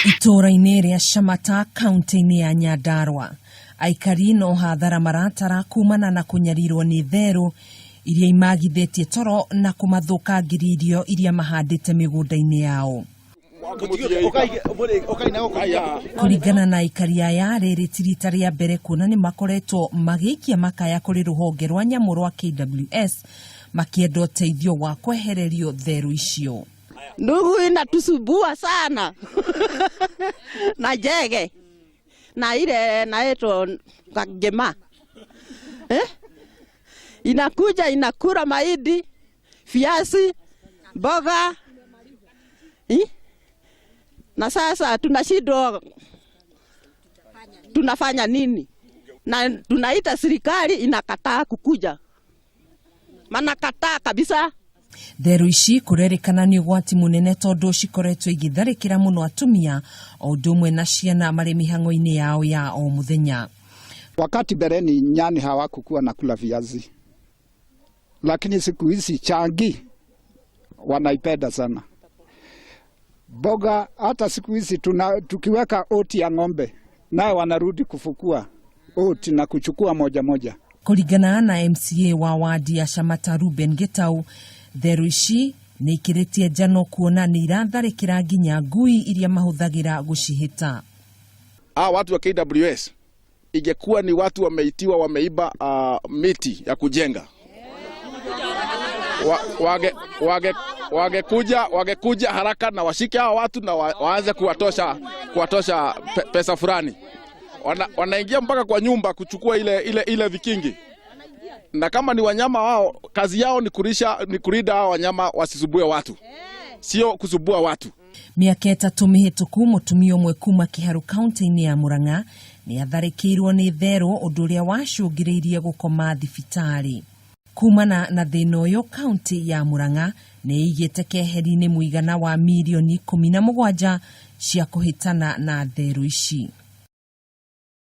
Itũũra-inĩ rĩa Shamata kaunti-inĩ ya Nyandarua, aikari no hathara maratara kumana na kũnyarirwo nĩ therũ iria imagithĩtie toro na kũmathũkangĩria irio iria mahandĩte mĩgũnda-inĩ yao. Kũringana na aikari aya, rĩrĩ ti rita rĩa mbere kuona nĩ makoretwo magĩikia makaya kũrĩ rũhonge rwa nyamũ rwa KWS makĩenda ũteithio wa kwehererio therũ icio. Ndugu inatusumbua sana na jege na ile naitwa kagema eh? Inakuja inakula mahindi, viazi, mboga eh? Na sasa tunashindwa tunafanya nini, na tunaita serikali inakataa kukuja, manakataa kabisa. Therũ ici kũrerĩkana nĩ ũgwati mũnene tondũ cikoretwo igĩtharĩkĩra mũno atumia o ũndũ ũmwe na ciana marĩ mĩhang'o-inĩ yao ya o mũthenya. Wakati mbeleni nyani hawakukuwa na kula viazi, lakini siku hizi changi wanaipenda sana. Mboga hata siku hizi tukiweka oti ya ng'ombe naye wanarudi kufukua oti na kuchukua moja moja. Kũringana na MCA wa wadi ya Shamata Ruben Gitau, therũ ici nĩ ikĩrĩtie njano kuona nĩ iratharĩkĩra nginya ngui iria mahũthagĩra gũcihĩta. Hawa watu wa KWS ingekuwa ni watu wameitiwa wameiba miti ya kujenga wangekuja haraka na washike hawa watu na waanze kuwatosha pesa fulani. Wanaingia mpaka kwa nyumba kuchukua ile vikingi. Na kama ni wanyama wao, kazi yao ni kulisha, ni kulinda hao wanyama wasisumbue watu. Sio kusumbua watu. Mĩaka 3 mĩhĩtũku mũtumia ũmwe kuma Kiharu kaunti-inĩ ya Murang'a nĩ atharĩkĩirwo nĩ therũ ũndũ ũrĩa wacũngĩrĩirie gũkoma thibitarĩ. Kumana na thĩna ũyũ kaunti ya Murang'a nĩ ĩigĩte keheri-inĩ mũigana wa mirioni 17 cia kũhĩtana na therũ ici.